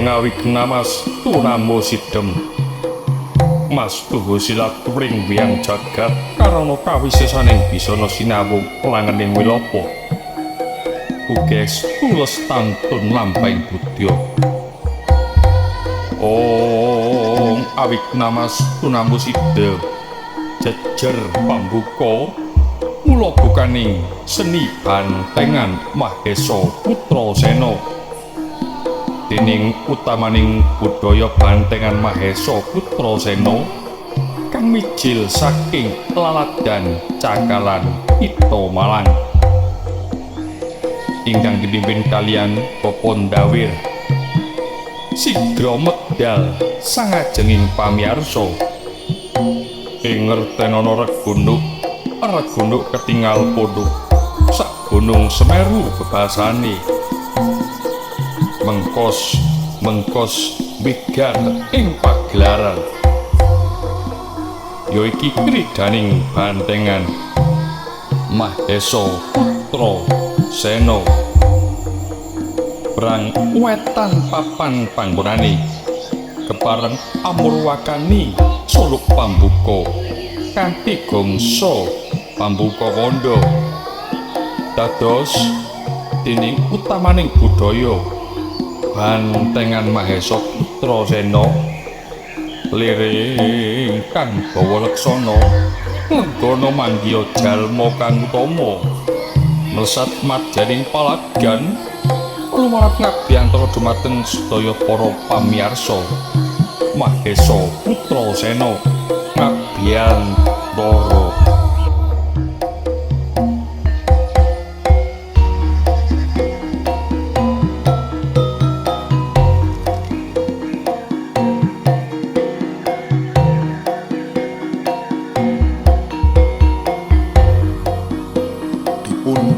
Banteng Awignamas Tunamo Sidem Mas tuhu silat ring wiyang jagat karana kawisesaning bisana sinawung langening wilopo uges tules tantun lampahing budya. Ong Awignamas Tunamo Sidem jejer pambuka mula bukaning seni bantengan Mahesa Putra Sena. Dening utamaning budaya bantengan Mahesa Putra Sena kang mijil saking laladan cakalan Ito Malang ingkang dipimpin kalian Bapak Ndawir sigra medal sangajenging pamiyarsa ing ngertenana regunduk regunduk ketingal pondok sak gunung Semeru bebasane mengkos mengkos wigar ing pagelaran ya iki kridaning bantengan Mahesa Putra Sena perang wetan papan panggonane kepareng amurwakani suluk pambuka kanthi gongso pambuka kandha dados dening utamaning budaya bantengan Mahesa Putra Sena liring kang bawa leksana nggono manggiya jalma kang utama melesat madyaning palagan lumarap ngabiyantara dumateng sedaya para pamiyarsa Mahesa Putra Sena ngabiyantara.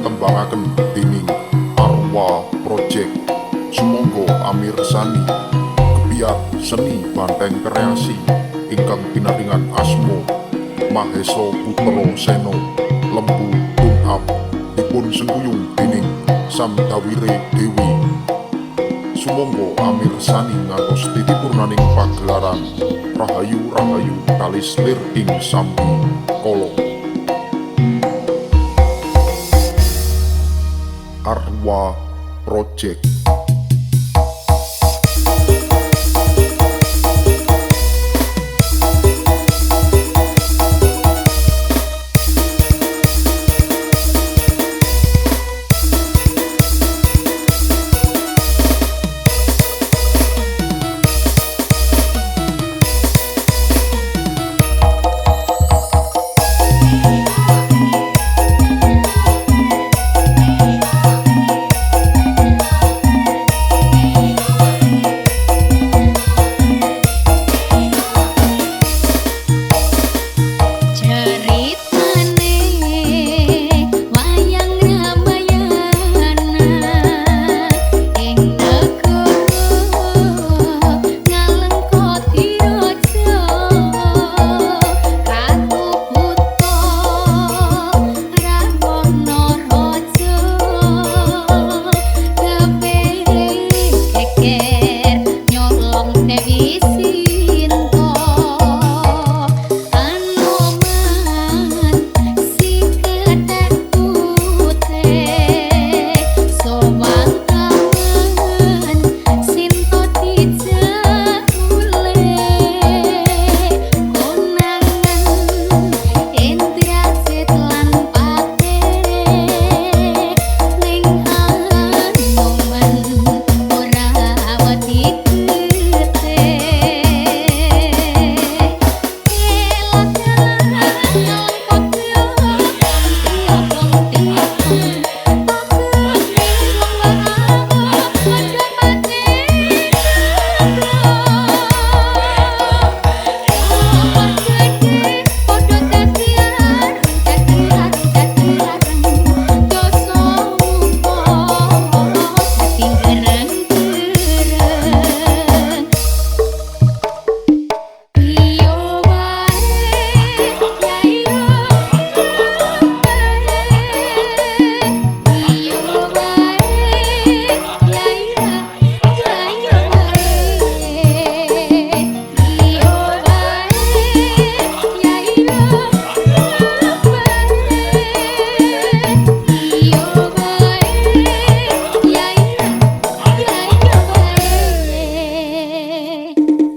Tembangaken dening Arwa Project. Sumangga amirsani gebyar seni banteng kreasi ingkang pinaringan asma Mahesa Putra Sena Lembu Tune Up dipun sengkuyung dening Samdawire Dewi. Sumangga amirsani ngantos titipurnaning pagelaran. Rahayu rahayu kalis lir ing sambi kala. Arwa Project.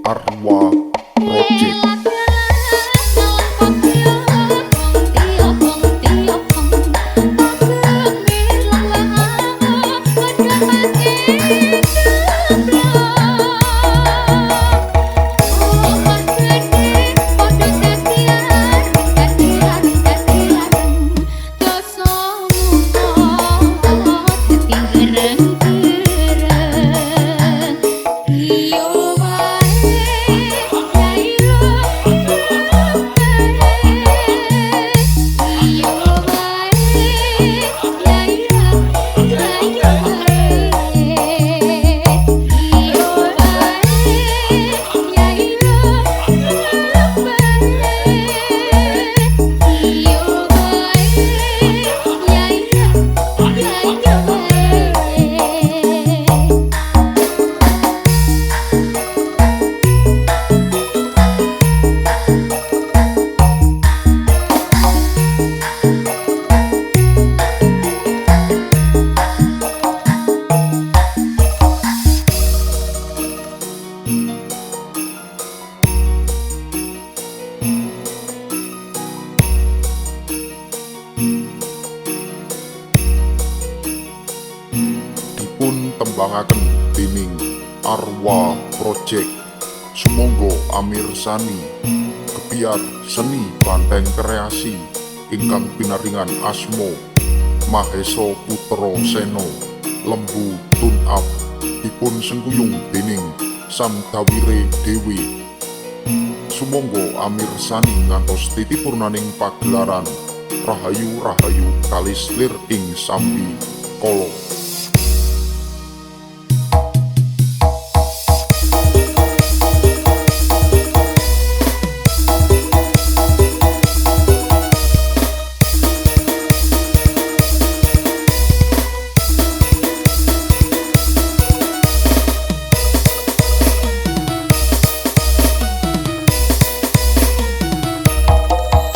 Arwa Project. Tembangaken dening Arwa Project. Sumangga amirsani kebiar seni banteng kreasi ingkang pinaringan asma Mahesa Putra Sena Lembu Tune Up dipun sengkuyung dening Samdawire Dewi. Sumangga amirsani ngantos titipurnaning pagelaran. Rahayu rahayu kalis lir ing sambi kala. Bye.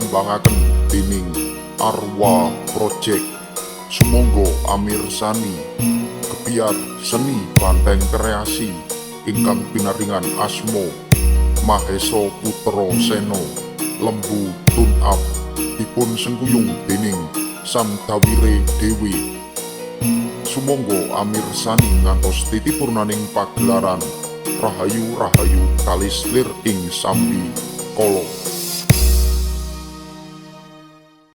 tembangaken dening Arwa Project. Sumangga amirsani gebyar seni banteng kreasi ingkang pinaringan asma Mahesa Putra Sena Lembu Tune Up dipun sengkuyung dening Samdawire Dewi. Sumangga amirsani ngantos titipurnaning pagelaran. Rahayu rahayu kalis lir ing sambi kala.